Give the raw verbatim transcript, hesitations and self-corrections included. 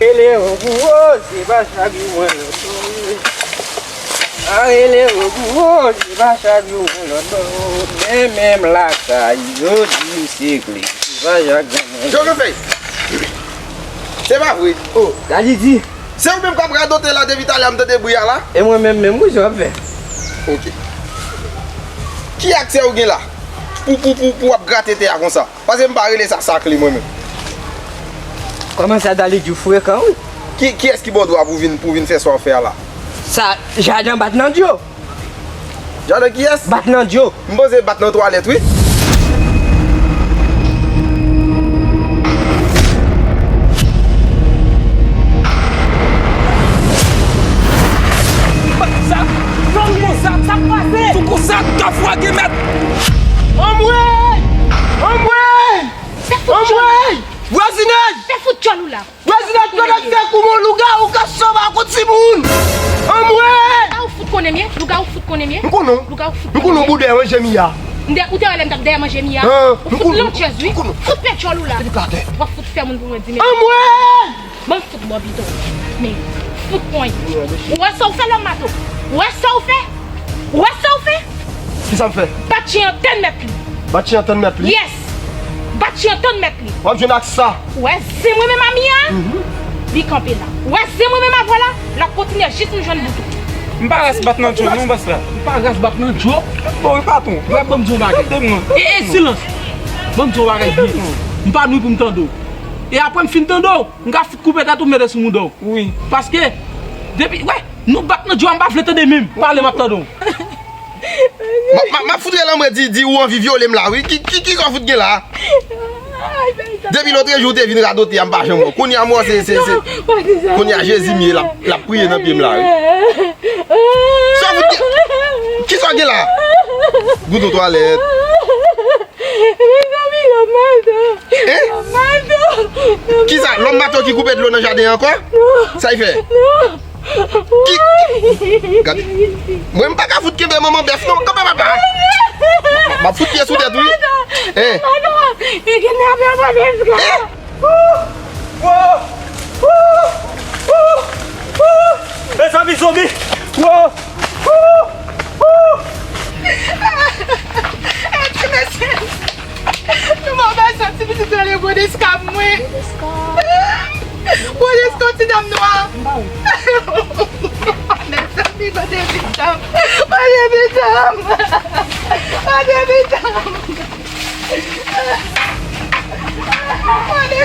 Rele yo pou wo, se pa chak jou mwen lòt bò. A rele yo pou wo, se pa chak jou mwen lòt bò. Men menm lakay yo di m se kle, se pa chak jou mwen. Yo, yo fè. Se pa vre. Oh, Daddy D. Se ou menm k ap radote la depi talè a m tande bri a la? E mwen menm menm wi, sa w ap fè? Ok. Ki aksè ou gen la? Pou, pou, pou, pou w ap grate tè a konsa? Paske m pa rele sa sakle mwen menm. Kòman sa Dali di w frekan wi? Ki, kiyès ki ba w dwa pou vin, pou vin fè sa w fè a la? Sa, jaden bat nan dyo. Jaden kiyès? Bat nan dyo. M panse bat nan twalèt wi. Sa, sa, sa k pase? Sou kou sa, Kafou a gen mèt. Anmwey! Anmwey! Fè fout tchòl ou la. Anmwey! Vwazinaj! Fè fout tchòl ou la. Vwazinaj, konnen se kouman lougawou k ap sove ak yon timoun. Anmwey! Lougawou fout konnen m ye. Lougawou fout konnen m ye. M konnen w. Lougawou fout konnen m ye. M konnen w pou dèyè manje Miya. M dè, ou te wè lè m t ap dèyè manje Miya? Ou fout lantjèz wi. Fout pè tchòl ou la. W ap fout fè moun pou mwen di men. Anmwey! Ban m fout bò bidon. Men, fout pony. Ou wè sa w fè lòm mato? Ou wè sa w fè? Ou wè sa w fè? Kisa m fè? Bat chen an tann mèt li. Bat chen an tann mèt li? Yes! Bat chen an tann mèt li. W ap jwenn ak sa. Ou wè zen mwen menm a Miya? Li kanpe la. Ou wè zen mwen menm avè w la? L ap kontinye jis nou jwenn bout ou. M pa ras bat nan djo non, bòs la. M pa ras bat nan djo? Bon, wi, patwon. Wè, ban m di w yon bagay. Tande m non. E, e, silans. Ban m di w yon bagay byen. M pa nou pou m tande w. E apre m fin tande w, m ka fout koupe tèt ou mete sou mouda w. Wi. Paske, depi, wè, nou bat nan djo a, m pa vle tande menm. Pale, m ap tande w. M ap, m ap, m ap fout rele anmwe di, di ou anvi vyole m la, wi. Ki, ki, kisa w fout gen la? Depi lòtrejou ou te vin radote a, m pa janm wè w. Kounye a m wè w se, se, se, kounye a Jezi m ye, l ap, l ap priye nan pye m la, wi. Sa w fout gen? Kisa w gen la? Gouton twalèt. Mezanmi, lòm mato. Hein? Lòm mato. Kisa? Lòm mato ki koupe dlo nan jaden an ankò? Non. Sa y fè? Non. Ki? Gade. Mwen m pa ka fout kenbe manman bèf non. Kanpe papa. M ap fout pye sou tèt wi. Hein? Lòm mato. Li kidnape polis la. Hein? Wo! Wo! Wo! Wo! Mezanmi, zonbi! Wo! Wo! Wo! Ti mesye! Nou move santi pitit la le Brodesca mwen. Brodesca, ti dam nwa. Mezanmi, mande pitit. Mande pitit. Mande pitit. Mande.